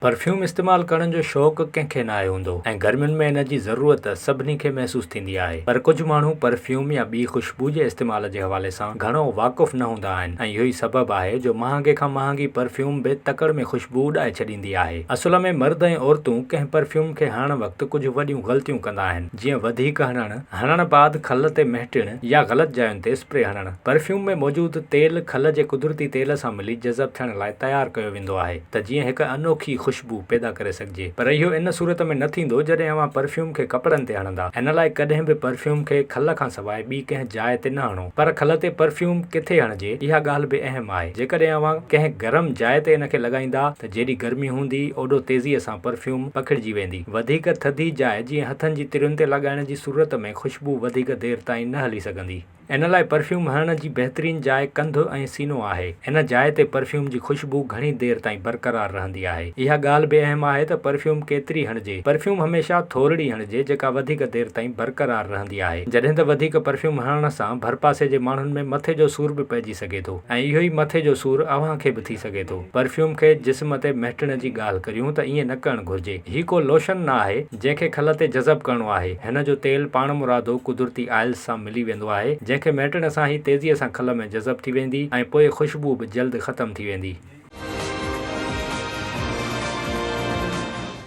Perfume استعمال ڪرڻ جو شوق ڪنهن کي ناهي هوندو ۽ گرمين ۾ ان جي ضرورت سڀني کي محسوس ٿيندي آهي پر ڪجهه ماڻهو پرفيوم يا ٻي خوشبو جي استعمال جي حوالي سان گهڻو واقف نه هوندا آهن ۽ اهو ئي سبب آهي جو مهانگي کان مهانگي پرفيوم به تڪڙ ۾ خوشبو اڏائي ڇڏيندي آهي. اصل ۾ مرد ۽ عورتون ڪنهن پرفيوم کي هڻڻ وقت ڪجهه وڏيون غلطيون ڪندا آهن جيئن وڌيڪ هڻڻ، هڻڻ بعد کل تي مهٽڻ يا غلط جاين تي اسپري هڻڻ. پرفيوم ۾ موجود تيل کل جي قدرتي تيل سان ملي جذب ٿيڻ لاء تيار ڪيو ويندو آهي. ته جيئن هڪ انوکي خوشبو پيدا ڪري سگهجي. پر اهو ان صورت ۾ نه ٿيندو جڏهن اوهان پرفيوم کي ڪپڙن تي هڻندا. ان لاء ڪڏهن به پرفيوم کي کل کان سواء ٻي ڪنهن جاء تي نه هڻو. پر کل تي پرفيوم ڪٿي هڻجي اها ڳالهه به اهم آهي. جيڪڏهن اوهان ڪنهن گرم جاء تي ان کي لڳائيندا ته جيڏي گرمي هوندي اوڏو تيزيء سان پرفيوم پکڙجي ويندي. وڌيڪ ٿڌي جاء جيئن هٿن جي ترين تي لڳائڻ جي صورت ۾ خوشبو وڌيڪ دير تائين نه هلي سگهندي. ان لاء پرفيوم هڻڻ جي بهترين جاء ڪنڌ ۽ سينو آهي. ان جاء تي پرفيوم جي خوشبو گهڻي دير تائين برقرار رهندي آهي. اها ڳالهه به اهم آهي ته پرفيوم ڪيتري هڻجي. پرفيوم هميشه ٿورڙي هڻجي جيڪا وڌيڪ دير تائين برقرار رهندي آهي. جڏهن ته وڌيڪ پرفيوم هڻڻ سان ڀرپاسي جي ماڻهن ۾ مٿي جو سور به پئجي سگهي ٿو ۽ اهو ئي مٿي جو سور اوهان کي به ٿي سگهي ٿو. پرفيوم کي جسم تي مهٽڻ جي ڳالهه ڪريون ته ائين نه ڪرڻ گهرجي. هي ڪو لوشن نه آهي. جنهن کي کل تي جذب ڪرڻو آهي. هن جو تيل پاڻمرادو قدرتي آئلز سان ملي ويندو آهي، جنهن کي مهٽڻ سان هي تيزيء سان کل ۾ جذب ٿي ويندي ۽ پوء خوشبو به جلد ختم ٿي ويندي.